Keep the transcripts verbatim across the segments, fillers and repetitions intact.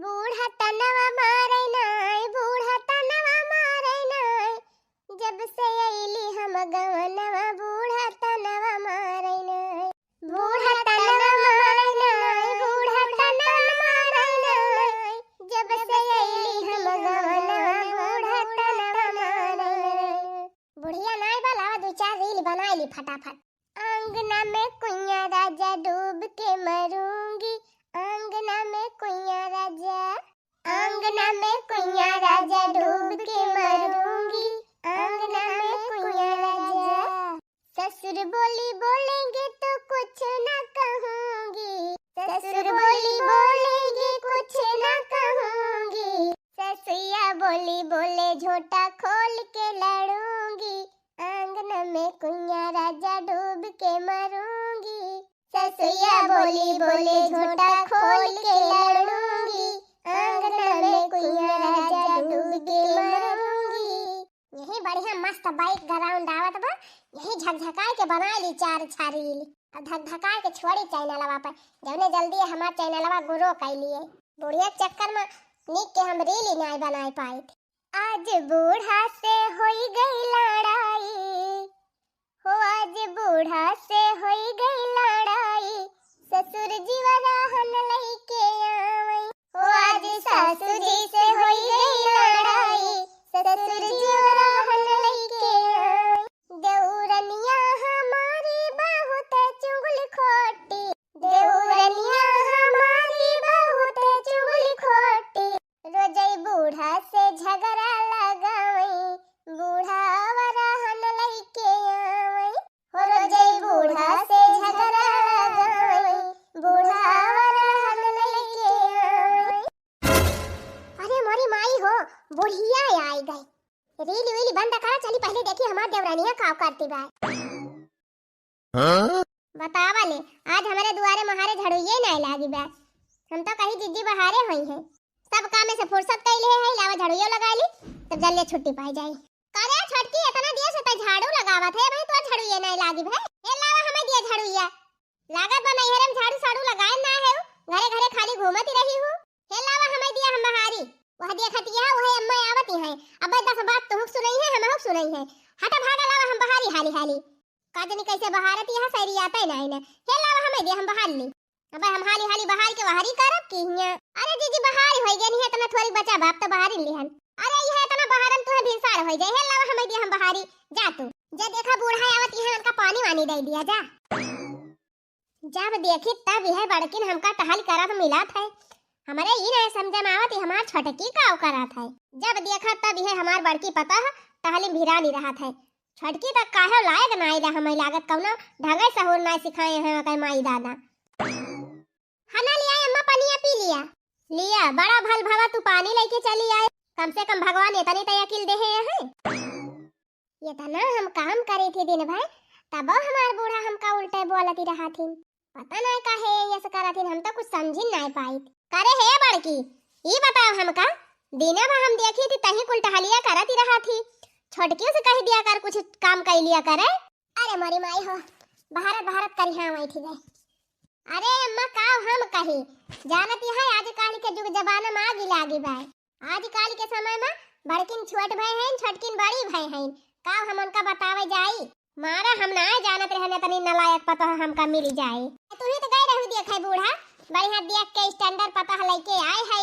बूढ़ा तनवा मारै नाय, बूढ़ा तनवा मारै नाय, जब से अइली हम गवनवा, बूढ़ा तनवा मारै नाय। बूढ़ा तनवा मारै नाय, बूढ़ा तनवा मारै नाय, जब से अइली हम गवनवा, बूढ़ा तनवा मारै नाय। बुढ़िया नाय बा, लावा दू चार रील बनाइ ली फटाफट। आंगना में कुइयाँ राजा डूब के मरूंगी, आंगना में कुइयाँ राजा, आंगना में कुइयाँ राजा डूब के मरूंगी, आंगना में कुइयाँ राजा। ससुर बोली बोलेंगे तो कुछ ना कहूंगी, ससुर बोली बोलेंगे कुछ ना कहूंगी। ससुइया बोली बोले झोंटा खोल के लड़ूंगी, आंगन में कुइयाँ राजा डूब के मरूंगी। ससुइया बोली बोले झोंटा खोल के लड़ूंगी, आंगन में कुइयाँ राजा डूब के मरूंगी। यही बढ़िया मस्त background आवत बा, यही झकझकाइ के बनाइ ली चार छह रील। अब धकधकाइ के छोड़ी चैनलवा पर, जौने जल्दी हमार चैनलवा grow कइ लिए। बुढ़िया चक्कर में नीक के हम रील ही नाय बनाइ पाइत। आज बूढ़ा से होई गई लड़ाई, हो आज बूढ़ा से होई गई लड़ाई, ससुर जीवा रहन लइके आवई। हो आज सासू जी से होई गई लड़ाई, ससुर जीवा रहन लइके आवई। देउरनिया हमारी बहुत चुगल खोटी, देउरनिया हमारी बहुत चुगल खोटी, रोजई बूढ़ा से झगड़ा लगावई, बूढ़ा वरहन लइके आवई। हो रोजई बूढ़ा से झगड़ा लगावई, बूढ़ा वरहन लइके आवई। अरे मोरी माई हो, बुढ़िया आइ गई। रील वील बंद करा, चली पहले देखी हमार देउरनिया का करती बा। हाँ? बतावा ले, आज हमरे दुआरे महारे झड़ुइये नाय लागी बा। हम तो कही जिज्जी बहारे होई हैं, सब काम से फुर्सत कइ ले है, लावा झड़ुइयो लगाइ ली, तब जल्दी छुट्टी पाइ जाई। का रे छोटकी, इतना देर से तै झाड़ू लगावत है, अबहीं तोर झड़ुइये नाय लागी भाई। हे लावा हमें दिया झड़ुइया। लागत बा नैहरे में झाड़ू साड़ू लगाए ना है, घरे घरे खाली घूमत ही रही हूँ। हे लावा हमें दिया हम बहारी। वह देखत यह, वह अम्मा आवत ही हैं। अबे दस बात तुहुक सुनई है, हमहुक सुनई है। हटा भागा लावा हम बहारी हाली हाली। का जनी कैसे बहारत यहाँ सैरी आता ही नाय ना। हे लावा हमें दिया हम बहार ली। अबे हम हाली हाली बहार के बहारी करब की हियाँ। अरे जीजी बहारी होई गई नहीं, इतना थोड़ी बचा बाप तो बहारी लिहन। अरे यह इतना बहारन तुहे भिनसार होई जाए। हे लावा हमें दिया हम बहारी। जा तू। जा देखा बूढ़ा आवत यहाँ उनका पानी वानी दे दिया जा। जब देखी तब यह बड़किन हमका टहल करत मिलत है। हमरे ई नाय समझ में आवत, ई हमार छोटकी का करत है। जब देखा तब यह हमार बड़की पतोह टहली भिरानी रहत है। छोटकी तक काहे लायक नाय रह, हमें लागत कौनो ढंगे सहूर नाय सिखाए हैं ओकर माई दादा। हना लिया अम्मा, पनिया पी लिया। लिया, बड़ा भल भवा तू पानी लेके चली आए। कम से कम भगवान इतनी तो अकिल देहे हैं। इतना हम काम करे थे दिन भर, तबो हमार बूढ़ा हमका उल्टे बोलती रहा थी। पता नाय काहे ऐसे करत हिन, हम तो कुछ समझी नाय पाइत। करे हे बड़की, ई बताओ हमका, दिना भर हम देखी थी तहीं कुल टहलिया करत ही रहा थी, छोटकियों से कह दिया कर कुछ काम कर लिया करे। अरे मोरी माई हो, बहारत बहारत करी हाँ वही थी गए। अरे अम्मा का हम कही, जानत ही है आजकल के जुग जमाना में आगी लागी बाय। आजकल के समय में बड़किन छोट भय हैं, छोटकिन बड़ी भय हैं, का हम उनका बतावे जाई? मारा हम ना जानत रहन इतनी नालायक पतोह हमका मिली जाए। तू ही तो गए रहू देखे बूढ़ा, बढ़िया देख के standard पतोह लेके आए है।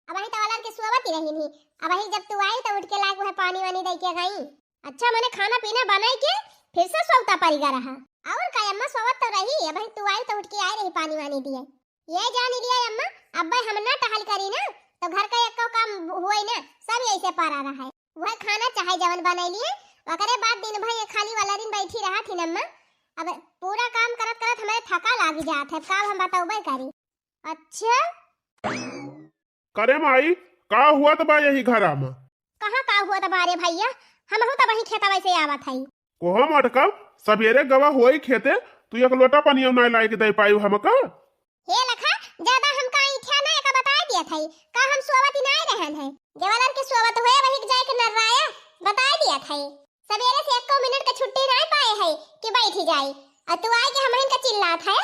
अबहीं तो वलर के सोवत ही रही नहीं, अबहीं जब तू आई तो उठ के लाग वह पानी वानी दे के गई। अच्छा, मने खाना पीना बनाई के फिर से सोवता परी गा रहा। और का अम्मा, सोवत तो रही, अबहीं तू आई तो उठ के आए रही पानी वानी दिए। ये जान लिया अम्मा, अब्बे हम ना टहल करी ना, तो घर का एको काम हुए ना, सब यही से परा रहा है। वह खाना चाहे जवन बनाई लिए, ओकरे बाद दिन भर ये खाली वाला दिन बैठी रहा थी अम्मा। अब पूरा काम करत करत हमारे थका लाग जात है, का हम बतौबे करी। अच्छा, करे माई, का हुआ त बा यही घरा में? कहाँ का हुआ त बा रे भैया, हमहू त वही खेतवा से आवत हई। कोहो मटका, सबेरे गवा होई खेते, तू एक लोटा पनिया नाय लाए के दे पायू हमका? हे लखा, ज्यादा हमका ऐठा ना एका बताए दिया थई, का हम सोवत ही नाय रहन है। जवालर के सोवत हुए वही के जाए के नर्राया बताए दिया थई। सबेरे से एको मिनट के छुट्टी नाय पाए है कि बैठी जाए, और तू आए के हमहिन का चिल्लात है।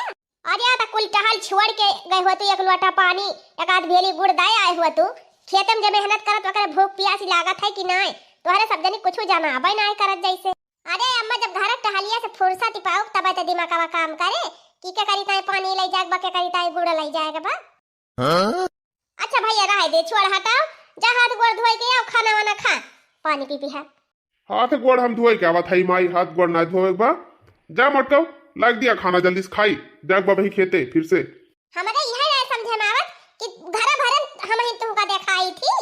अरे, त कुल टहल छोड़ के गए हो तू, एक लोटा पानी, एक आध भेली गुड़ दाए आए हो तू। खेते में जे मेहनत करत, ओकरे भूख पियासी लागत है कि नाय? तोहरे सब जनी कुछ जनाबे नाय करत जैसे। अरे अम्मा, जब घर टहलिया से फुर्सत ही पाउक, तब त दिमागवा काम करे कि के करी ताई पानी ले जाए बा, के करी ताई गुड़ ले जाए बा। हाँ? अच्छा भैया, रहे दे, छोड़, हटाओ, जा हाथ गोड़ धोए के आओ, खाना वाना खा, पानी पी पी है। हाथ गोड़ हम धोए के आवत हई माई, हाथ गोड़ ना धोए के बा। जा मटकाओ, लाग दिया खाना जल्दी से खाई, जाग बा वही खेते फिर से। हमरे इहे ना समझे में आवत कि घर भरन हम ही तुमका देखाई थी।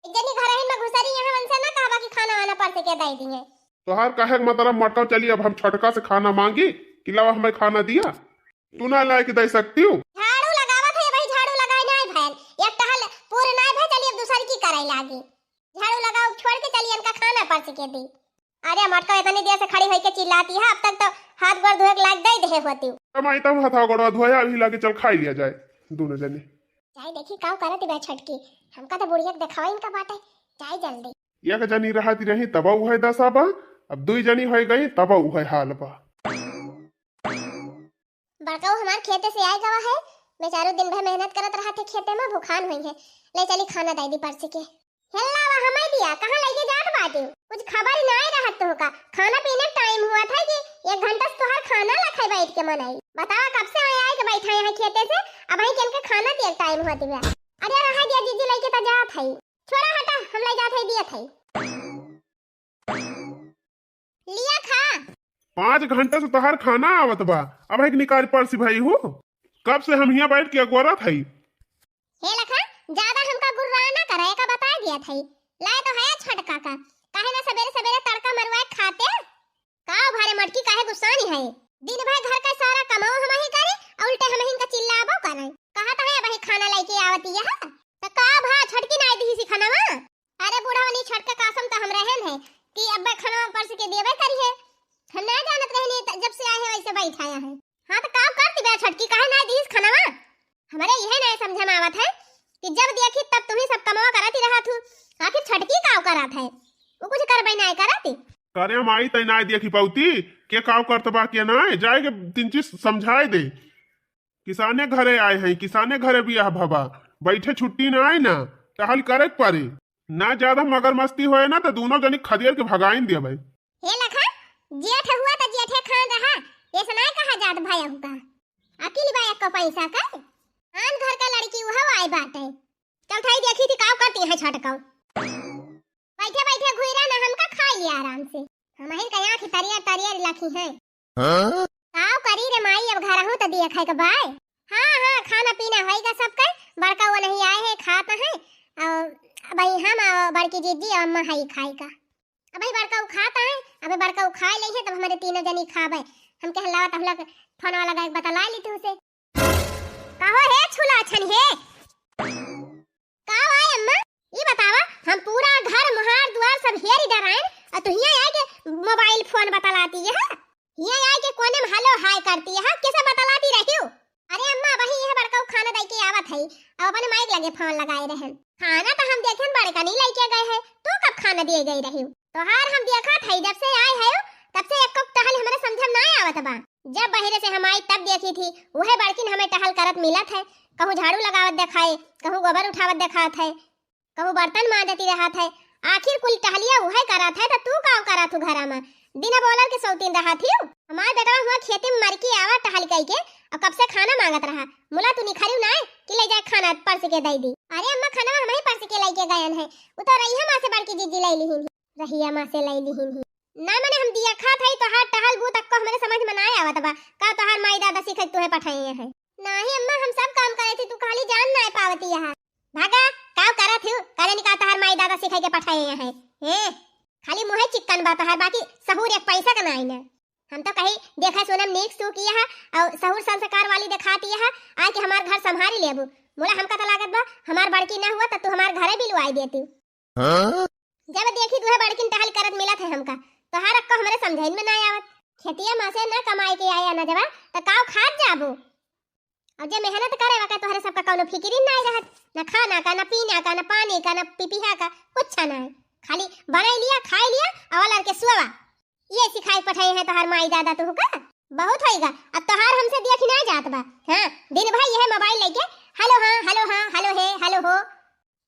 एक जनी घर ही में घुसरी यहाँ, उनसे ना कहबा कि खाना वाना परस के दे दिए। तोहार कहे के मतलब मटकाओ, चली अब हम छोटका से खाना मांगी कि लावा हमें खाना दिया, तू ना लाए के दे सकती हो। झाड़ू लगावत है भाई, झाड़ू लगाए ना भैन, एक टहल पूरे ना भे, चली अब दूसर की करे लागी। झाड़ू लगाओ छोड़ के चली इनका खाना परस के दी। अरे मटका इतनी देर से खड़ी होके चिल्लाती है, अब तक तो हाथ गोड़ धोए के लाग दे दे होती। कमाई तब हथवा गोड़वा धोया, अभी लागे चल खाई लिया जाए दोनों जने। जाए देखी काव करत बा छोटकी, हमका तो बुढ़िया के देखावा इनका बाटे, जाए जल्दी। एक जनी रहती रही तब उहे दशा बा, अब दुई जनी होई गई तब उहे हाल बा। बड़काऊ हमार खेते से आए गवा है, बेचारू दिन भर मेहनत करत रहत है खेते में, भुखान होई है। ले चली खाना दे दी परस के। हेल्ला वा हमें दिया, कहाँ लेके जात बाटे? कुछ खबर ही नाय रहत तोहका। खाना पीने टाइम हुआ था कि एक घंटा से तोहर खाना लखाई बैठ के मन आई। बतावा कब से आए आए के बैठा यहाँ खेते से, अब ही के इनके खाना दिए टाइम हुआ दिव्या। अरे रहा दिया जीजी लेके तो जात है। छोड़ा हटा, हम ले जात है दिया था। लिया खा। पाँच घंटा से तोहार खाना आवत बा, अब है कि निकाल परसी भाई हो? कब से हम हियां बैठ के अगोरत हई। हे लखा, ज्यादा हमका गुर्रा ना करे, का बता दिया था। लाए तो है छोटका का, काहे ना सवेरे सवेरे तड़का मरवाए खाते? का भारे मटकी काहे गुस्सानी है? दिन भर घर का सारा कमाओ हम ही करे, और उल्टे हम ही का चिल्लाबो करे। कहा तो है वही खाना लेके आवती है, तो का भा छोटकी ना दी सी खाना? अरे बूढ़ा वनी छोटका कासम त हम रहन है कि अब्बे खाना परस के देबे करी है। हम ना जानत रहनी त जब से आए हैं वैसे बैठाया है। हाँ त का करती बे छोटकी, काहे ना दीस खानावा? हमरे यह ना समझ में आवत है कि जब देखी तब तुम्ही सब कमावा करत ही रहत हूँ। आखिर छोटकी का करत है? वो कुछ करबे ना करत। करे माई तै ना देखी पौती के का करत बा के ना, जाए के तीन चीज समझाए दे। किसाने घरे आए हैं, किसाने घरे बियाह भवा, बैठे छुट्टी ना आए ना, टहल करे के पड़े। ना ज्यादा मगर मस्ती होए ना तो दोनों जनी खदेड़ के भगाइन दिया भाई। हे लखा, जेठ हुआ तो जेठे खान रहा, ऐसे ना कहा जात भाई का। अकिल बा एक पैसा का, आन घर का लड़की वह आए बाटे। चल थाई देखी थी का करती है छटकाऊ। बैठे बैठे घुइरा ना हमका खाई लिया आराम से। हम ही कहीं की तरिया तरिया लखी है। हाँ? काव करी रे माई, अब घर हूँ तो दिया खाए के बाय। हाँ, हाँ, खाना पीना होई का सबके। बड़का वो नहीं आए हैं, खात हैं। और अब ही हम और बड़की जीजी और अम्मा हई खाए का। अब ही बड़का वो खात हैं, अब ही बड़का वो खाए ले हैं, तब हमारे तीनों जनी खाबे। हम कह लावा तब लग फोन वाला गायक बतला ली तुमसे। कहो हे छुला छन हे। का भाई अम्मा, ई बतावा, हम पूरा घर, मुहार, दुआर सब हेरी डराइन, और तू हियां आए के मोबाइल फोन बतलाती है, हियां आए के कोने में हेलो हाय करती है, कैसे बतलाती रही हो? अरे अम्मा, वही यह बड़का खाना दे के आवत है, अब अपने माइक लगे फोन लगाए रहन। खाना तो हम देखेन बड़का नहीं लेके गए है, तू कब खाना दिए गई रही हो? तोहार हम देखत है जब से आए है, तब से एको टहल हमरे समझ में ना आवत बा। जब बहरे से हम आई तब देखी थी, वह बड़किन हमें टहल करत मिलत है, कहूँ झाड़ू लगावत देखाए, कहूँ गोबर उठावत देखात है, कहूँ बर्तन मांजती रहत है। आखिर कुल टहलिया उहे करत है, त तू का करत हूँ घरा में? दिन बोलर के सौतीन रहत ही। हमार बेटवा हुआ खेती में मर के आवा टहल कई के, और कब से खाना मांगत रहा। मुला तू निखरियो ना है कि ले जाए खाना परस के दे दी। अरे अम्मा, खाना हम ही परस के लेके गयन है, वो तो रही हम से बड़की जीजी ले लिहिन ही। रहिया माँ से लाई लिहिन ही। ना मने हम दिया खात हई, तोहार टहल बू तक को हमरे समझ में ना आवत बा। का तोहार माई दादा सिखाई तुहे पठाई है? नाही अम्मा, हम सब काम करे थी, तू खाली जान ना पावती यहाँ। भागा, काव करत हूँ? करे निका तोहार माई दादा सिखाई के पठाई है। हैं? खाली मुँहे चिक्कन बा तोहार, बाकी सहूर एक पैसा का नाई ना। हम तो कही देखा सुनम नीक सू किया है और सहूर संस्कार वाली दिखाती है, आके हमार घर संभारी लेबू। मुला हमका तो लागत बा हमार बड़की ना हुआ तो तू हमार घरे भी लुआई देती। हाँ? जब देखी तुहे बड़किन टहल करत मिलत है हमका, तोहार अक्को हमरे समझइन में ना आवत। खेतिया माँ से ना कमाई के आया ना जवा, त काव खात जाबो? और जे मेहनत करे वके तोहरे सबका कौनो फिकिरी ना रहत, ना खाना का, ना पीना का, ना पानी का, ना पिपिहा का, कुछ ना है। खाली बनाई लिया, खाई लिया, और लड़के सुआ। ये सिखाई पठाई है तोहार माई दादा तुहका? बहुत होइगा, अब तोहार हमसे देख ना जात बा। हाँ, दिन भर यह मोबाइल लेके हेलो हाँ, हेलो हाँ, हेलो हे, हेलो हो।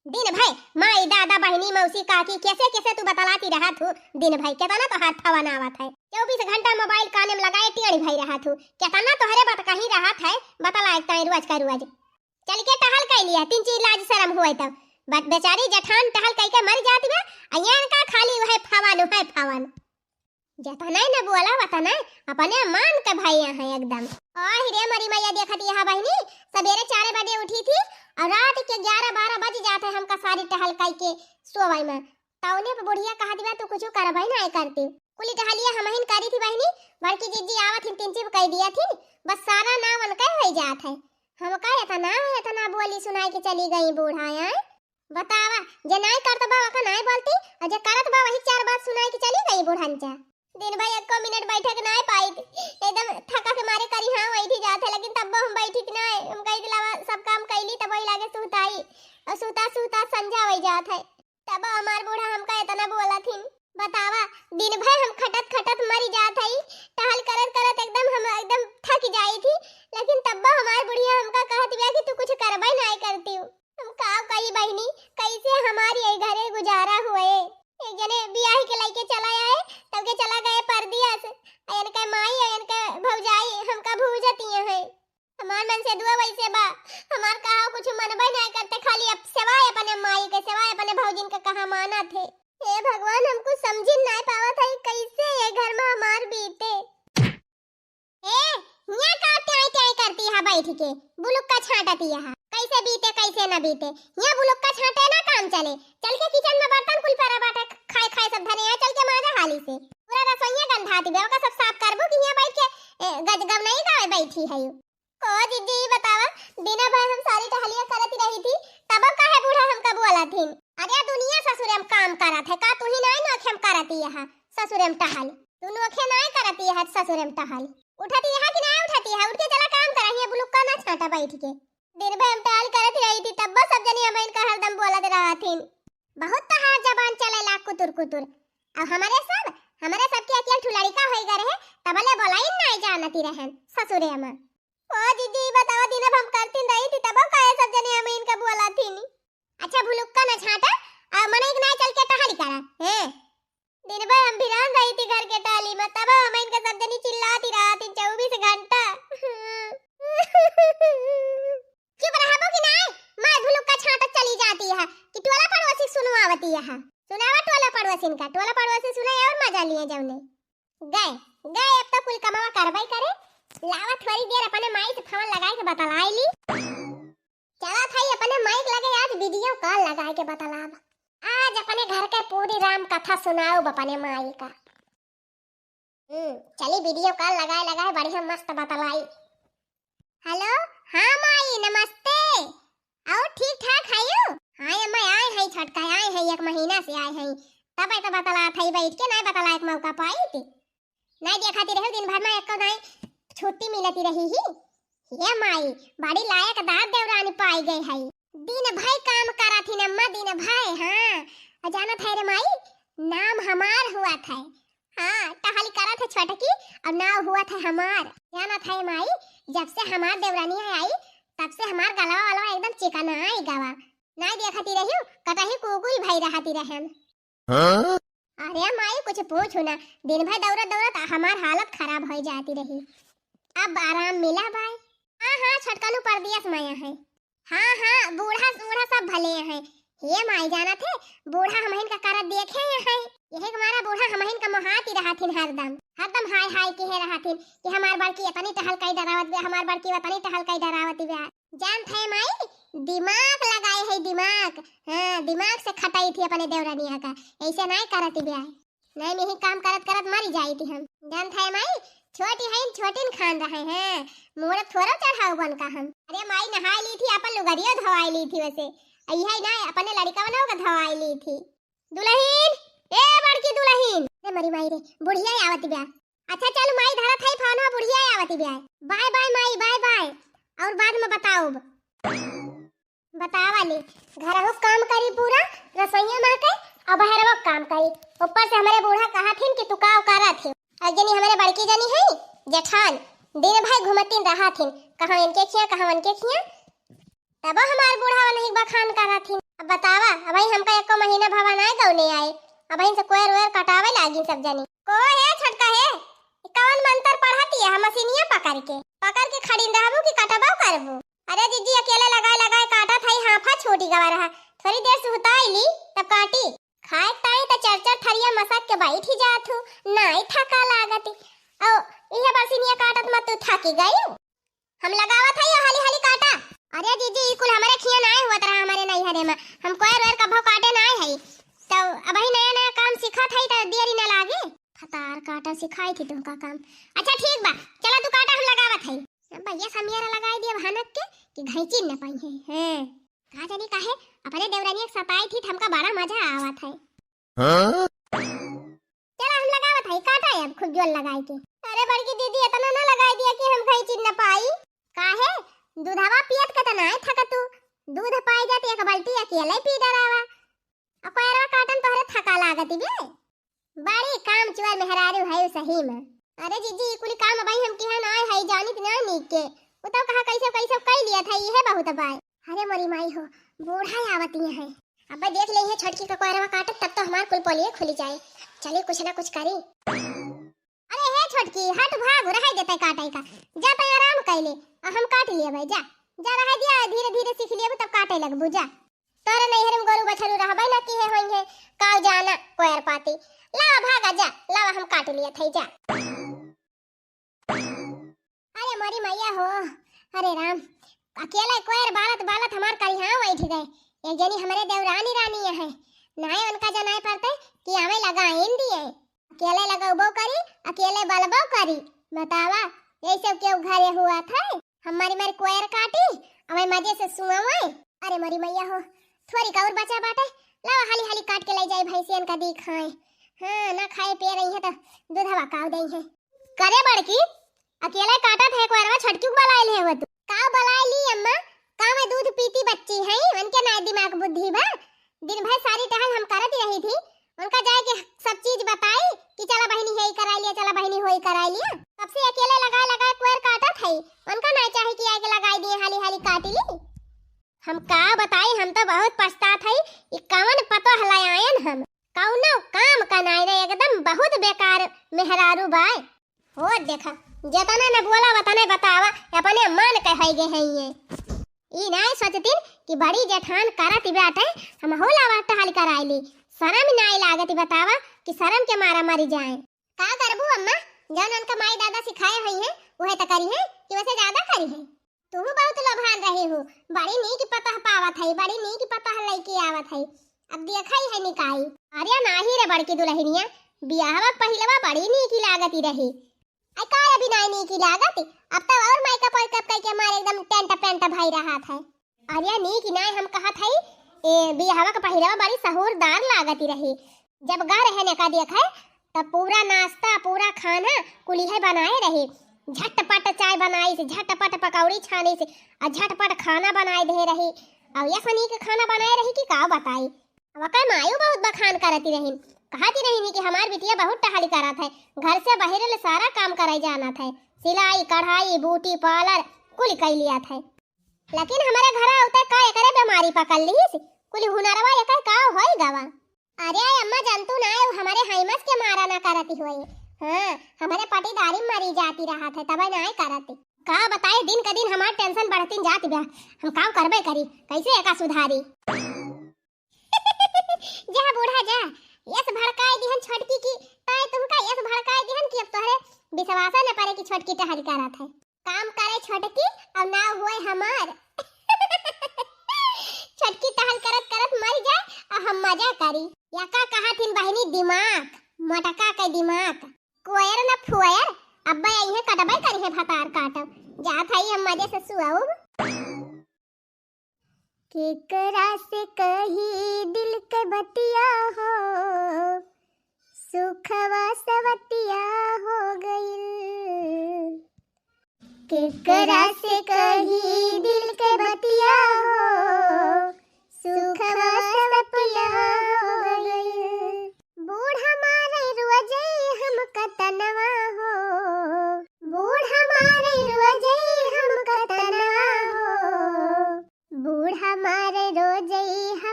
दिन भर माई, दादा, बहिनी, मौसी, काकी, कैसे कैसे तू बतलाती रहत हूँ। दिन भर केतना तोहार फोन आवत है, चउबीस घंटा मोबाइल काने में लगाए टेढ़ भई रहत हूँ। केतना तोहरे बात कहीं रहत है, बतलाए ताई रोज का रोज। चल के टहल कइ लिया, तीन चीज लाज शरम हुए तब। बे-, बेचारी जेठान टहल कइ के मर जाती बा, आ ये इनका खाली वह फोन, वह फोन। जतने न बोला वतने अपने मान के भइया हैं एकदम। आहि रे मरी मैया, देखत यहा बहिनी, सबेरे चार बजे उठी थी और रात के ग्यारह बारह बज जात है हमका सारी टहल कइ के सोवइ में। तौने पे बुढ़िया कहत बा, "तू कुछ करबइ नाहीं करती।" कुली टहलिया हमहिन करी थी बहिनी, बड़की जिज्जी आवत हिन, तिनचिप कइ दिया थी, बस सारा नाम उनका होइ जात है। हमका एतना, एतना बोली सुनाइ के चली गई बूढ़ा, आय। बतावा, जे नाहीं करत बा, ओका नाहीं बोलती, और जे करत बा, वही चार बात सुनाइ के चली गई बूढ़न चा। दिन भर एको मिनट बैठे के नाहीं पाई थी, एकदम थका के मारे करी हाँ वही थी जात है, लेकिन तब हम बैठी थी नाहीं, हम कही दिलावा सब काम कैली, तब वही लागे सुताई, और सुता सुता संझा वही जात है, तब हमार बूढ़ा हमका इतना बोला थी। बतावा, दिन भर हम खटत खटत मरी जात हई, टहल करत करत एकदम हम एकदम थक जाई थी, लेकिन तब हमार बुढ़िया हमका कहत बिया कि तू कुछ करबे नाहीं करती हूँ। हम का कही बहिनी, कैसे हमारी ये घरे गुजारा हुए? एक जने बियाह के लइके चला आए, तब के चला गए परदेस। अयन के माई, अयन के भौजाई हमका भूजतिया है। हमार मन से दुआ वैसे बा, हमार कहा कुछ मनबे नहीं करते, खाली अब सेवा अपने माई के, सेवा अपने भौजिन के कहा मानत है। हे भगवान, हम कुछ समझिन नहीं पावत है, कैसे ये घर में हमार बीते। ए, हियाँ का ट्याई ट्याई करती है बैठ के, बुलुक्का छाटती है। कैसे बीते, कैसे न बीते, हियाँ बुलुक्का छाटे ना काम चले। चल के किचन में बर्तन कुल परा बाटे, खाए खाए सब धने, यहाँ चल के माजा हाली से। पूरा रसोइया गंधाती बे, ओका सब साफ करबू कि हियाँ बैठ के, ए, गज गवनई गावे बैठी है यू। को दीदी बतावा, दिन भर हम सारी टहलिया करत रही थी, तब काहे बूढ़ा हमका बोला थी? अरे दुनिया ससुरे में काम करत है, का तू ही नाई नोखे में करती है ससुरे में टहल? तू नोखे नाई करती है ससुरे में टहल। उठती है कि नाई उठती है? उठ के चला काम करा, हियाँ बुलुक्का ना छाटा बैठ के। दिन भर हम टहल करत रही थी, तब सब जनी हम इनका हरदम बोलत रहथिन। बहुत तहार जबान चलेला कुतुर कुतुर। अब हमरे सब, हमरे सब के अकेल ठु लड़िका होई गए रहे, तबले बोलाई नाई जानती रहन ससुरे में। ओ दीदी, बतावा, दिन अब हम करतीन रही थी, तब काहे सब जने हम इनका बोला थी नी? अच्छा, भुलुक्का न छाटा, आ मनई के नाई चल के टहली करा, हैं? दिन भर हम भिरान रही थी घर के टाली में, तब हम इनका सब जनी चिल्लाती रहती चउबीस घंटा। चुप रहबो कि नाई? मार भुलुक्का छाटत चली जाती है कि टोला पड़ोसी सुनवावती है। सुनावा टोला पड़ोसिन का, टोला पड़ोसी सुने और मजा लिए जौने। गए, गए, अब तो कुल कमावा करबई करे। लावा थोड़ी देर अपने माई से फोन लगाए के बतलाई ली। चला था अपने माई के लगे आज वीडियो कॉल लगाए के बतलाब। आज अपने घर के पूरी राम कथा सुनाउब अपने माई का। हम्म, चली वीडियो कॉल लगाए लगाए बढ़िया मस्त बतलाई। हेलो, हाँ माई, नमस्ते। और ठीक ठाक हयू? हाँ अम्मा, आए हैं छोटका, आए हैं, एक महीना से आए हैं, तब तो बतलात है, बैठ के नाई बतलाए के मौका पाई थी। नाई देखाती रहू, दिन भर में एको नाई छुट्टी मिलती रही ही। हे माई, बड़ी लायकदार देवरानी पाई गई है। दिन भर काम करत ही अम्मा, दिन भर, हाँ। आ जानत है रे माई, नाम हमार हुआ था। हाँ, टहल करत है छोटकी, और नाव हुआ था हमार। जानत है माई, जब से हमार देवरानी आई, तब से हमार गलवा वलवा एकदम चिकनाई गवा। नाई देखती रहियो, कतही कुकुल भई रहती रहन। हाँ? अरे माई, कुछ पूछू ना, दिन भर दौड़त दौड़त हमार हालत खराब हो जाती रही। अब आराम मिला बाय। हाँ, हाँ, छोटकनू परदेस में है। हाँ, हाँ, बूढ़ा, बूढ़ा सब भले हैं। हे माई, जानत है, बूढ़ा हमहिन का करत देखे हैं। यही के मारा बूढ़ा हमहिन का मोहाती रहथिन हरदम। हरदम हाय हाय कहे रहथिन कि हमार बड़की इतनी टहल कई डरावत बे, हमार बड़की इतनी टहल कई डरावत बे। जानत है माई, दिमाग लगाए है, दिमाग। हाँ, दिमाग से खटाई थी अपने देवरानिया का, ऐसे नाई करत बे। नाई, यही काम करत करत मरी जाई थी हम। जानत है माई, छोटी है, छोटी न खान रहे हैं, मोड़ थोड़ा चढ़ाऊ बन का हम। अरे माई, नहाई ली थी, अपन लुगरियो धोवाई ली थी वैसे। यही ना, अपने लड़िका बनाओ का धोवाई ली थी। दुलहिन, ए बड़की दुलहिन। अरे मरी माई रे, बुढ़िया आवत बे। अच्छा चल माई, धरत है फोन, बुढ़िया आवत बे। बाय बाय माई, बाय बाय। और बाद में बताउब। बतावा ली, घरहू काम करी पूरा, रसोइया में के, और बहरवा काम करी। ऊपर से हमरे बूढ़ा कहत हिन कि तू का करत ही। और जनी हमरे बड़की जनी है, जेठान दिन भर घूमतिन रहत हिन, कहाँ इनके खिया, कहाँ उनके खिया, तबो हमार बूढ़ावा नहीं बखान करत हिन। अब बतावा, अबहीं हमका एको महीना भवा नाय गौने आए, अबहीं से कोयर ओयर कटावे लागिन सब जनी। को हे छोटका हे, ई कवन मंतर पढ़तिया है मशीनिया पकड़ के? पकड़ के खड़िन रहबू कि कटबो करबू? अरे जीजी, अकेले लगाए लगाए काटत हई, हाफा छूटी गवा रहा, थोड़ी देर सुहताई ली तब काटी। खाए ताई त चार चार थरिया मसक के बैठी जात हूँ, नाई थका लागत। औ इहे बरसिनिया काटत मत तू थकी गई। हम लगावत हई, हाली हाली काटा। अरे जीजी, ई कुल हमरे खिया नाय हुआ तरह हमरे नैहरे में। हम कोयर वेर कभो काटे नाय हई। तो अबही नया नया काम सिखत हई, तो देरी ना लागे। फतार काटा सिखाई थी तुमका काम। अच्छा ठीक बा, चला तू काटा, हम लगावत हई। अब भैया समियारा लगाई दिया भनक के कि घैंची न पाई है। हैं। का जानी काहे अपने देवरानी एक सताई थी, हमका बड़ा मजा आवत है। हाँ? चला हम लगावत हई, काटा है अब खूब जोर लगाई के। अरे बड़की दीदी, इतना ना लगाई दिया कि हम घैंची न पाई। काहे? दूधवा पियत के त नाय थका तू। दूध पाई जात एक बाल्टी अकेले पी डरावा। अब पैरवा काटन तोहरे थका लागत बे। बड़ी काम चुअर मेहरारू है सही में। अरे जीजी, ई कुल काम अबही हम किहा नाय है, जानित ना नीक के। उ तो कहा कैसे कैसे कई लिया था, इहे बहुत बाय। अरे मोरी माई हो, बूढ़ा आवती है। अब देख ले है छोटकी का कोयरवा काटत, तब तो हमार कुल पोलिए खुली जाए। चली कुछ ना कुछ करी। अरे हे छोटकी, हट भाग, रहे देते काटे का। जा तै आराम कैले, आ हम काट लियबै, जा। जा रहे दिया, धीरे धीरे सीख लियबू तब काटे लगबू, जा। तोरे नैहर में गोरू बछरू रहबै ना कि हे होइहे, काव जाना कोयर पाती। लावा भागा जा, लावा हम काट लिया थई जा। अरे मोरी मैया हो, अरे राम, अकेले कोयर बालत बालत हमार करिहा बैठ गए। एक जनी हमरे देवरानी रानी है, नाय उनका जनाए पड़ते कि आवे लगा आइन दिए। अकेले लगौबो करी, अकेले बलबो करी। बतावा, यही सब केहू घरे हुआ था? हम मारी मारी कोयर काटी, अवे मजे से सुआवे। अरे मोरी मैया हो, थोड़ी का और बचा बाटे, लावा हाली हाली काट के ले जाई भैंसियन का दी खाए। हाँ, ना खाए पिए रही है तो दूधवा काव दई है। करे बड़की, अकेले काटत है कोयरवा, छोटकी को बलाए ले हो तू। का बलाए ली अम्मा, का मैं दूध पीती बच्ची है, उनके ना दिमाग बुद्धि बा। दिन भर सारी टहल हम करत ही रही थी, उनका जाए के सब चीज बताई कि चला बहिनी, हे ई कराई लिया, चला बहिनी, हो ई कराई लिया। तब से अकेले लगाए लगाए कोयर काटत है, उनका ना चाहे कि आए के लगाई दिए, हाली हाली काटी ली। हम का बताई, हम तो बहुत पछतात है, ई कवन पतोह ले आयन हम। कौनो काम का नाय रे, एकदम बहुत बेकार मेहरारू बाय। हो देखा, जतने न बोला वतने बतावा, अपने मन के है गे है ये। ई नाय सोचतिन कि बड़ी जेठान करत बाटे, हम होला वाट हाल कराइली। शरम नाय लागत बतावा कि शरम के मारा मरी जाए। का करबू अम्मा, जौन उनका माई दादा सिखाए होई हैं, उहे त करी हैं कि वैसे ज्यादा करी हैं। तू बहुत लोभान रही हूँ, बड़ी नीक पतह पावत है, बड़ी नीक पतह लइके आवत है। अब देखा ही है निकाई। अरे नाही रे बड़की दुलहिनिया, बियाहवा पहिलवा बड़ी नीक लागती रही। आई का अभी नाय नीक लागत? अब तो और मेकअप वेकअप करके हमारे एकदम टेंट पेंट भई रहत है। अरे नीक नाय हम कहत है, ए बियाहवा के पहिलवा बड़ी सहूरदार लागती रही। जब घर है ने का देखे, तब पूरा नाश्ता, पूरा खाना कुलिहे बनाए रही। झटपट चाय बनाई से, झटपट पकौड़ी छानी से, आ झटपट खाना बनाए दे रही। और ये सनी के खाना बनाए रही कि का बताई। अब का मायू बहुत बखान करती रही, कहती रही कि हमार बिटिया बहुत टहल करत है, घर से बहिरे ले सारा काम करे जानत है, सिलाई, कढ़ाई, ब्यूटी पार्लर कुल कई लिया था। लेकिन हमारे घर आवते का एकरे बीमारी पकड़ लीस, कुल हुनरवा एकर का होई गवा। अरे अम्मा, जानतू ना, उ हमारे हाइमस के मारा ना करती होई। हाँ, हमारे पटीदारी मरी जाती रहत है, तबे ना करती। का बताए, दिन का दिन हमार टेंशन बढ़ती जाती बा। हम काम करबे करी, कैसे एका सुधारी? जा बूढ़ा जा, यस भड़काए दिहन छोटकी की, ताए तुमका यस भड़काए दिहन कि अब तोहरे विश्वास न पड़े कि छोटकी टहल करत है। काम करे छोटकी, अब ना हुए हमार। छोटकी टहल करत करत मर जाए, अब हम मजा करी। या का कहा थिन बहिनी, दिमाग, मोटका के दिमाग। कोयर न फुअर, अब्बे आई है कटबे करी है भतार काटब। जात हई हम मजे से सुअब। केकरा से कही दिल के बतिया हो, सुखवा सवतिया हो गइल। केकरा से कही दिल के बतिया हो, सुखवा सवतिया हो गइल। बूढ़ा मारे रोजे हमका तनवा हो,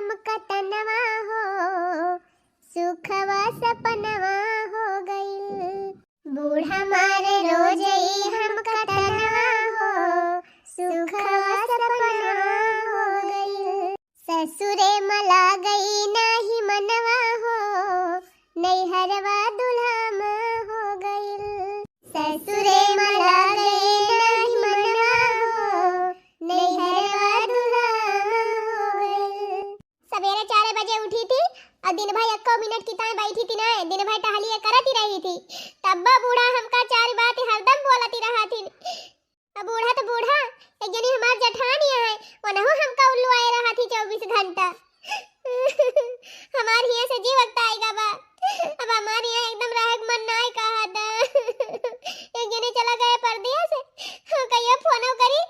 हमका तनवा हो, सुखवा सपनवा हो गइल। बूढ़ा मारे रोजई हमका तनवा हो, सुखवा सपनवा हो गइल। ससुरे मा लागई नाही मनवा हो, नैहरवा दुल्हा मा हो गइल। ससुरे मा लागई नाही मनवा हो, नैहरवा दुल्हा मा हो गइल। सबेरे चार बजे उठी थी और दिन भर एक्को मिनट की ताई बैठी थी ना, दिन भर टहलिए करत ही रही थी। तब्बो बूढ़ा हमका चार बात हरदम बोलत ही रहा थी। अब बूढ़ा तो बूढ़ा, एक जनी हमार जेठानी है, वनहु हमका उल्लू आए रहा थी चउबीस घंटा। हमार हियाँ से जीव अगताई गा बा। अब हमार हियाँ एकदम रहे के मन नाय कहा था। एक जने चला गए परदेस, हम कहियो फोनो करी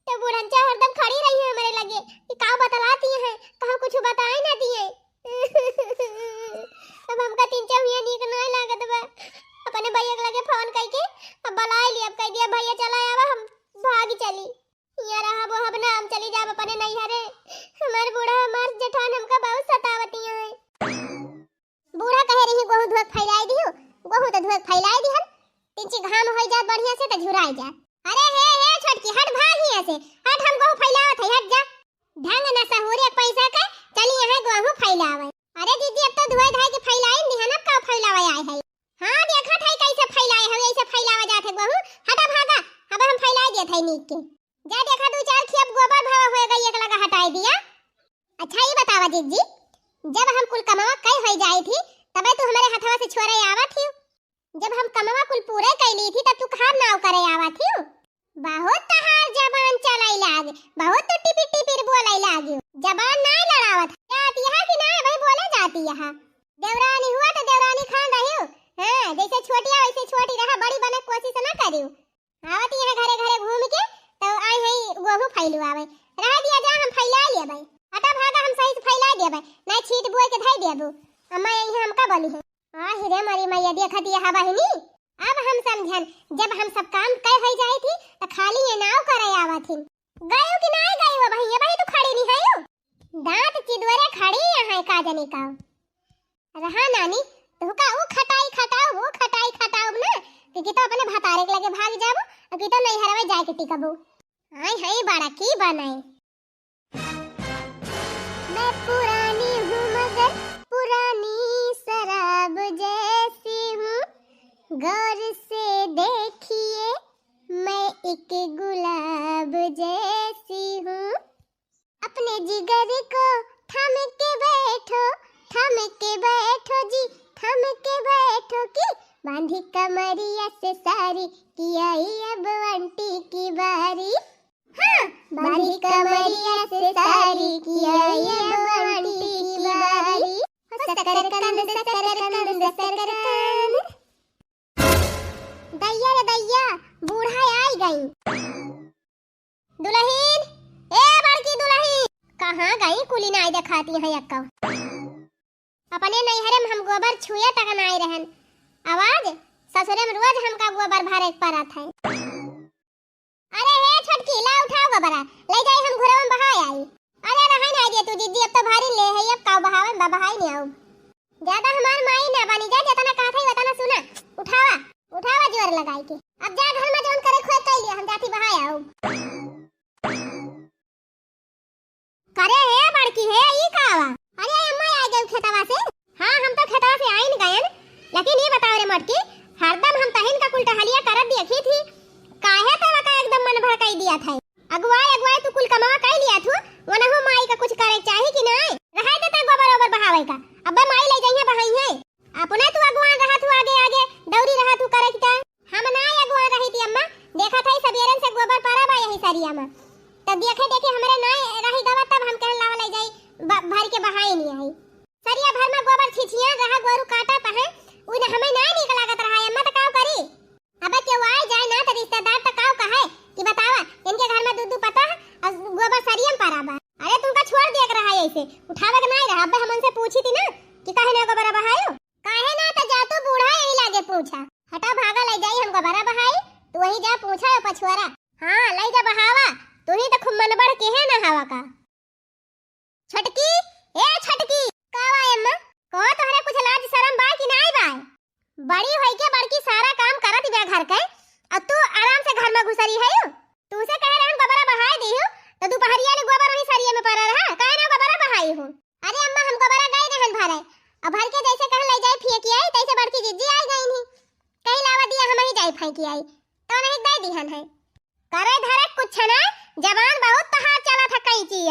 तो बूढ़नचा हरदम खड़ी रही है हमरे लगे कि का बतलाती है, कहूँ कुछ बताए ना दिए। अब हमका तीन चार हुइया नीक नाय लागत बा। अपने भैया के लगे फोन कइके अब बुलाए ली, अब कह दिया, "भैया चला आवा, हम भाग चली, हियाँ रहब ओहब ना, हम चली जाब अपने नैहरे। हमार बूढ़ा, हमार जेठान हमका बहुत सतावती है।" बूढ़ा कहे रही, "गोहूँ धोक फैलाई दियो।" गोहूँ तो धोक फैलाई दिहन, तिनची घाम होई जात बढ़िया से तो झुराई जात। "अरे हे, हे छोटकी, हट भाग हियाँ से, हट, हम गोहूँ फैलावत है, हट जा।" ढंग न सहूरे पैसा के, चली यहाँ गोहूँ फैलावे। "अरे दीदी, अब तो धोए धाए के फैलाई दिहन, अब का फैलावे आए है?" "हाँ, देखत है कैसे फैलाए हो, ऐसे फैलावे जात है गोहूँ, हटा भागा, अब हम फैलाई देत है नीक के।" जा देखा, दू चार खेप गोबर भवा हुए गई, एक लगा हटाई दिया। अच्छा, ये बतावा जीजी, जब हम कुल कमावा कई होई जाई थी, तबे तू हमारे हथवा से छोरे आवत थी। जब हम कमावा कुल पूरे कई ली थी, तब तू कहाँ नाव करे आवत थी? बहुत तहार जबान चलाई लाग, बहुत तू टिपिर टिपिर बोलाई लागी। जबान नाय लड़ावत, जाती है कि नाय, वही बोले जाती है। देवरानी हुआ तो देवरानी खान रही हो। हाँ, जैसे छोटिया वैसे छोटी रहा, बड़ी बने कोशिश ना करियो। आवत यहाँ घरे घरे घूम के, तो आई है गोहूँ फैलू आवे। रह दिया जा, हम फैला लेबै। हटा भागा, हम सही से फैला देबै, नहीं छीट बोए के धई देबू। अम्मा यही हमका बोली है। आ हिरे मरी मैया, देखत यह बहिनी, अब हम समझन, जब हम सब काम कई होई जाई थी, तो खाली ये नाव करे आवत ही। गयो कि नहीं गयो बहिया, भाई तू खड़ी नहीं है। दांत चिदोरे खड़ी यहाँ का जनी का। रहा नानी, तुहका ऊ खटाई खटाऊ, ऊ खटाई खटाऊ ना, कि, कि तो अपने भतारे के लगे भाग जाबो, और कि तो नैहरवे जाए के टिकबो। आई है बड़ा की बनाए। मैं पुरानी हूँ मगर पुरानी शराब जैसी हूँ, गौर से देखिए मैं एक गुलाब जैसी हूँ। अपने जिगर को थाम के बैठो, थाम के बैठो जी, थाम के बैठो कि बांधी कमरिया से सारी, कि आई अब आंटी की बारी। हाँ, बांधी कमरिया से सारी, कि आई अब आंटी की बारी। हो सकरकंद, सकरकंद, सकरकंद। दैया रे दैया, बूढ़ा आई गई। दुलहिन, ए बड़की दुलहिन, कहाँ गई? कुली नाई देखाती है यक्का। अपने नैहरे में हम गोबर छुए तक नाई रहन। आवाज ससुरे में रोज हमका गोबर भरे के परत है। अरे हे छोटकी, ला उठाओ गोबरा, ले जाई हम घुरवा में बहाय आई। अरे रहे ना दे तू दीदी, अब तो भारी ले है, अब का बहावन बा, बहाई नहीं आऊ। ज्यादा हमार माई ना बनी जा, जितना कहत है उतना सुना। उठावा, उठावा जोर लगाई के। अब जा घर में जौन करे खोए कई लिया, हम जाती बहाय आऊ। करे हे बड़की हे, ई का बा? अरे अम्मा आ गई खेतवा से। हाँ, हम तो खेतवा से आइन गयन, लेकिन ई बताओ रे मोटकी, हरदम हम तहिन का कुल टहलिया करत देखी थी, काहे तोरा का एकदम मन भड़काई दिया था? अगुवाए अगुवाए तू कुल कमावा कई लिया थू, वनहु माई का कुछ करे चाही कि नाय? रहे देता गोबर ओबर बहावे का, अब्बे माई ले जइहे बहाई है। अपने तू अगुवान रहा थू आगे आगे, दौरी रहा थू करे की का? हम नाय अगुवान रही थी अम्मा, देखा था सबेरन से गोबर पड़ा बा यही सरिया में, तब देखे देखे हमरे नाय रही गवा, तब हम कहन लावा ले जाई ब-, भर के बहाई नहीं आई। सरिया भर में गोबर छिछिया रहा, गोरू काटा पहे, उन हमें नाय नीक लागत रहा है अम्मा, तो काव करी? अबे केहू आए जाए ना तो रिश्तेदार तो काव कहे कि बतावा, इनके घर में दू दू पतोह और गोबर सरिया में पड़ा बा। अरे तुमका छोड़ दिया के रहा ऐसे, उठावे के नाय रहा। अबे हम उनसे पूछी थी ना कि काहे ना गोबर बहायो, काहे ना तो जा तू बूढ़ा यही लागे पूछा। हटा भागा ले जाई हम गोबर बहाई, तू वही जा पूछा यो पछुआरा। हाँ ले जा बहावा, तू ही तो खूब मनबड़ के है ना हवा का। छोटकी, ए नहीं किया, तो नहीं दे दिहन है। करे धरे कुछ ना, जबान बहुत तोहार चलत है कई चीज।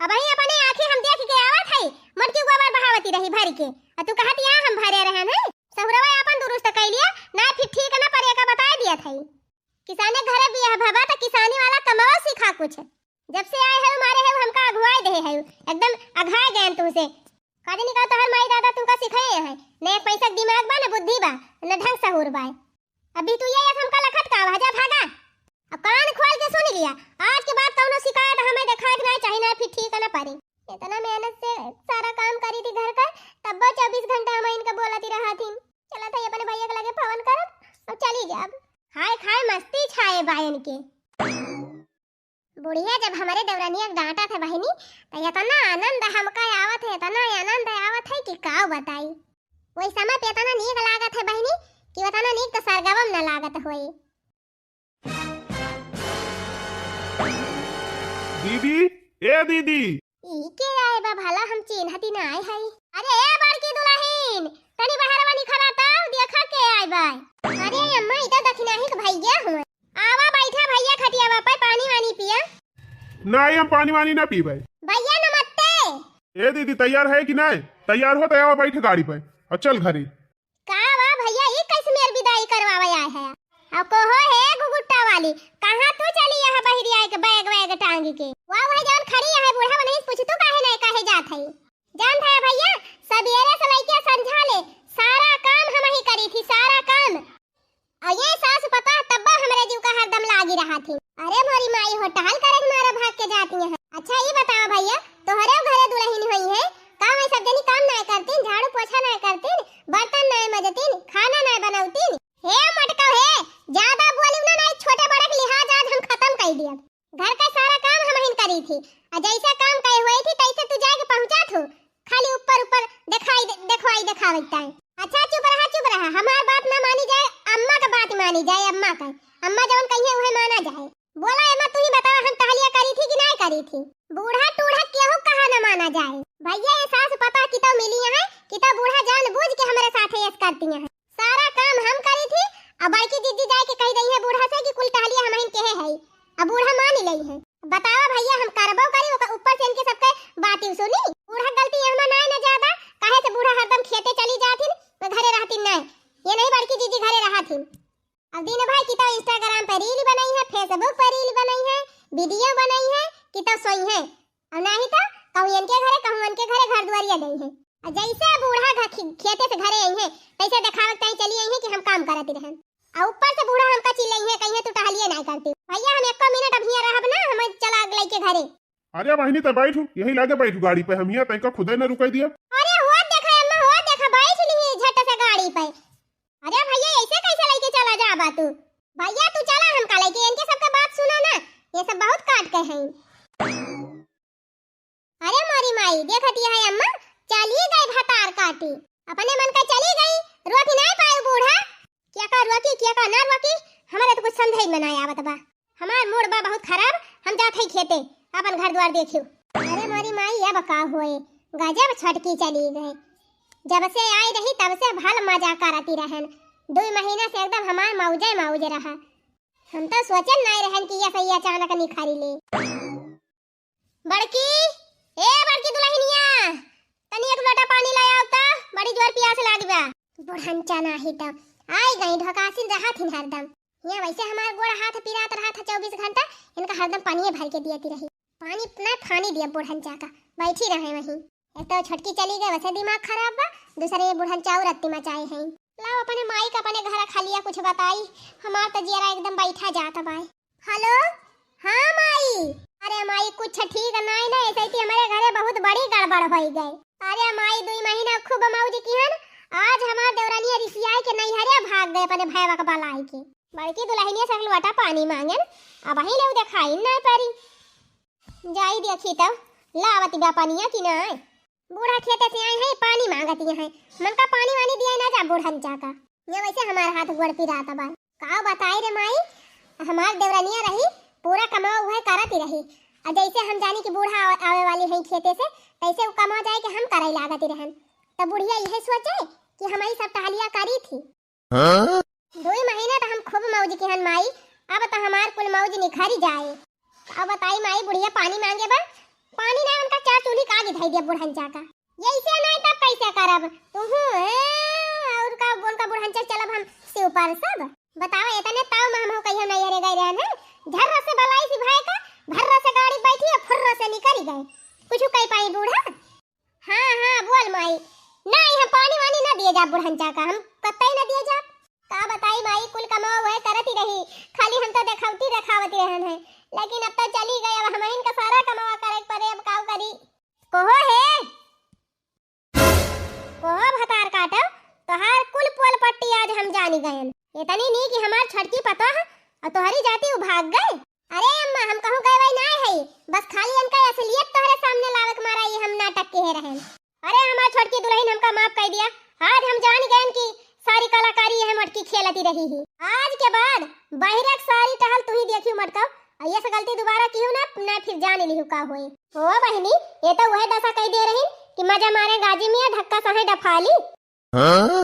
अबहीं अपने आँखी हम देख के आवत है, मोटकी गोबर बहावती रही भर के, आ तू कहत या हम भरे रहन है। सहुरवा अपन दुरुस्त कइ लिया, ना फिर ठीक ना परे का बताए दिया था। किसाने घरे बियाह भवा त किसानी वाला कमावा सीखा कुछ। जब से आए है मारे है हमका अघुआए दे है, एकदम अघाए गए तुमसे। का जानी का तोहर माई दादा तुमका सिखाए है, न एक पैसा के दिमाग बा, न बुद्धि बा, न ढंग सहूर बा। अभी तू ये हमका लखत का आवा, जा भागा। अब कान खोल के सुन लिया, आज के बाद कौनो शिकायत हमें देखाए के ना चाही, ना फिर ठीक ना परी। इतना मेहनत से सारा काम करी थी घर का, तब वो चउबीस घंटा हम इनका बोलती रहा थी। चला था अपने भैया के लगे फोन करब, अब चली जाब। हाय खाए मस्ती छाए बा इनके। बुढ़िया जब हमरे देवरनिया के डांटत है बहिनी, त इतना आनंद हमका आवत है, इतना आनंद आवत है कि का बताई। वही समय पे इतना नीक लागत है बहिनी कि उतना नीक तो सरगवम न लागत होई। दीदी, ए दीदी। ई के आए बा भला, हम चिन्हती ना आए हई। अरे ए बड़की दुलहिन, तनी बहरवा निखरा तब देखा के आए बा। अरे अम्मा, ई तो दखिनाही के भैया हुआ। आवा बैठा भैया खटियावा पे, पानी वानी पिया। नहीं, हम पानी वानी ना पीबे। भैया नमस्ते। ए दीदी, तैयार है कि नहीं? तैयार हो तो आवा बैठ गाड़ी पे और चल घरे। का बा भैया, ई कैसे मेर विदाई करवावे आए है? अब कहो हे घुघुट्टा वाली, कहाँ तू चली यहाँ बहिरी आए के बैग वैग टांग के? वाह, वह जौन खड़ी है बूढ़ा, वनही से पूछ तू काहे नहीं कहे जात है? जानत है भैया, सबेरे से लइके संझा ले सारा काम हम ही करी थी, सारा काम। और ये सास पता तब्बा हमरे जीव का हरदम लागी रहा थी। अरे मोरी माई हो, टहल करे के मारे भाग के जाती हैं। अच्छा ये बताओ भैया, तोहरे घरे दुलहिन होई है, काम है सब जनी काम नाय करतीन, झाड़ू पोछा नाय करतीन, बर्तन नाय मजतीन, खाना नाय बनौतीन? हे मटका हे, ज्यादा बोली ना, नाय छोटे बड़े के लिहाज आज हम खत्म कर दिया। घर का सारा काम हम ही करी थी, और जैसे काम कहे हुए थी तैसे तू जाके पहुंचा थू। खाली ऊपर ऊपर दिखाई दे, देखवाई देखावे के टाइम। अच्छा चुप रहा, चुप रहा, हमार बात ना मानी जाए, अम्मा का बात मानी जाए, अम्मा का, अम्मा जवन कहिए उहे माना जाए। बोला अम्मा, तू ही बतावा, हम टहलिया करी थी कि नहीं करी थी? बूढ़ा टूढ़ा केहू कहा न माना जाए। भैया ये सास पता कितो मिली है, कितो बूढ़ा जान बूझ के हमरे साथे ऐस करती हैं। सारा काम हम करी थी, अब बड़की दीदी जाए के कह दई है बूढ़ा से कि कुल टहलिया हमहिन केहे है, अब बूढ़ा मान ही लई है। बतावा भैया, हम करबो करी, ओकर ऊपर से इनके सबके बाती सुनी। बूढ़ा गलती यहाँ ना है ना ज्यादा, काहे से बूढ़ा हरदम खेते चली जाथिन, घरे रहथिन ना। ये नहीं बड़की दीदी घरे रहथिन। अब दिन भर कितो Instagram पे reel बनाई है, Facebook पे reel बनाई है, video बनाई है, कितो सोई है। और नहीं तो कहूँ इनके घरे, कहूँ उनके घरे घर दुआरिया गई है। और जैसे बूढ़ा घ-, खे-, खेते से घरे आई है, तैसे देखावे के ताई चली आई है कि हम काम करती रहन। और ऊपर से बूढ़ा हमका चिल्लाई है, कहीं तू टहलिए नहीं करती। भैया हम एको मिनट अब हियाँ रहब ना, हम चला लइके घरे। अरे बहिनी, त बैठू, यही लागे बैठू गाड़ी पे, हम हियाँ तैका खुदे न रुकई दिया। अरे हुआ देखा अम्मा, हुआ देखा, बैठ ली झट से गाड़ी पे। अरे भैया, ऐसे कैसे लेके चला जाबा तू? भैया तू चला हमका लेके, इनके सबके बात सुना ना, ये सब बहुत काट के हैं। अरे मोरी माई, देखती है अम्मा, चली गई भतार काटी, अपने मन का चली गई, रोकी नहीं पाए बूढ़ा। क्या का रोकी, क्या का ना रोकी, हमारे तो कुछ समझे में ना आवत बा। हमार मूड बा बहुत खराब, हम जात हई खेते, अपन घर द्वार देखियो। अरे मोरी माई, अब का होए, गजब छटकी चली गए। जब से आई रही तब से भल मजा करती रहन, दुई महीना से एकदम हमार मौजे मौज रहा। हम तो सोचन नहीं रहन कि ये सही अचानक निखारी ले। बड़की, ए बड़की दुलहिनिया, तनी एक लोटा पानी ले आओ तो, बड़ी जोर पियास लागी बा। बुढ़न चना ही तो आई गई, ढोकासिन रहा थिन हरदम। यहाँ वैसे हमार गोड़ हाथ पिरात रहा था चउबीस घंटा, इनका हरदम पानी भर के दियती रही। पानी ना फानी दिया बुढ़न चाका, बैठी रहे वहीं। एक तो छोटकी चली गई, वैसे दिमाग खराब बा, दूसरे ये बुढ़न चाऊ रत्ती मचाए हैं। लाओ अपने माई का अपने घर खलिया कुछ बताई, हमार तो जियरा एकदम बैठा जात बाय। हेलो, हाँ माई। अरे माई, कुछ ठीक नाई ना, ऐसे ही हमारे घरे बहुत बड़ी गड़बड़ होई गए। अरे माई, दुई महीना खूब मौज किहन, आज हमार देवरानिया रिसियाई के नैहरे भाग गए अपने भैया के बलाई के। बड़की दुलहिनिया से लोटा पानी मांगन, अबहीं ले देखाई ना परी। जाई देखी तब, लावत बा पनिया कि ना। बूढ़ा खेते से आए हैं, पानी मांगती हैं। मन का पानी वानी दिया ना जा बूढ़न चाका। ये वैसे हमार हाथ गोड़ पिरात बा। का बताई रे माई, हमार देवरनिया रही, पूरा कमावा उहे करत ही रही। आ जैसे हम जानी कि बूढ़ा आवे, आवे वाली हैं खेते से, तैसे उ कमावा जाए कि हम करे लागत ही रहन। तब बुढ़िया यह सोचे कि हम ही सब टहलिया करी थी। हाँ? दुई महीना त हम खूब मौज किहन माई, अब त हमार कुल मौज निखरी जाए। अब बताई माई, बुढ़िया पानी माँगे बा, पानी ना, उनका चार चूल्ही का आगी धई दिया बुढ़न चाका। यैसे नाहीं तब कैसे करब? तुहू, ए, और का, उनका बुढ़न चाका चलब हम शिव पर सब। बतावा, एतने ताव में हमहू कहियो नैहरे गए रहन है। झर्र से बलाई सी भाई का, भर्र से गाड़ी बैठी और फुर्र से निकल गए। कुछ कह पाई बूढ़ा? हाँ, हाँ, बोल माई। ना, यहाँ पानी वानी ना दिए जा बुढ़न चाका, हम कतई ना दिए जा। का बताई माई, कुल कमावा वह करत ही रही, खाली हम तो देखावटी देखावत रहन है, लेकिन अब तो चली गए, अब हमहिन का सारा कमावा करे के पड़े, अब का करी? कहो हे, कहो भतार काटो, तोहार कुल पोल पट्टी आज हम जानी गयन। इतनी नी कि हमार छोटकी पतोह और तोहरी जाति उ भाग गए। अरे अम्मा, हम कहूँ गए वही ना है, बस खाली इनका असलियत तोहरे सामने लावे के मारा ये हम नाटक किहे रहन। अरे हमार छोटकी दुल्हन, हमका माफ कर दिया, आज हम जान गयन कि सारी कलाकारी यह मटकी खेलती रही ही। आज के बाद बहिरक सारी टहल तू ही देखियो मटकाओ, और ये से गलती दोबारा किहू ना, ना फिर जान लिहू का होए। ओ बहिनी, ये तो वह दशा कह दे रही कि मजा मारे गाजी मियाँ, धक्का सहे डफाली। हाँ?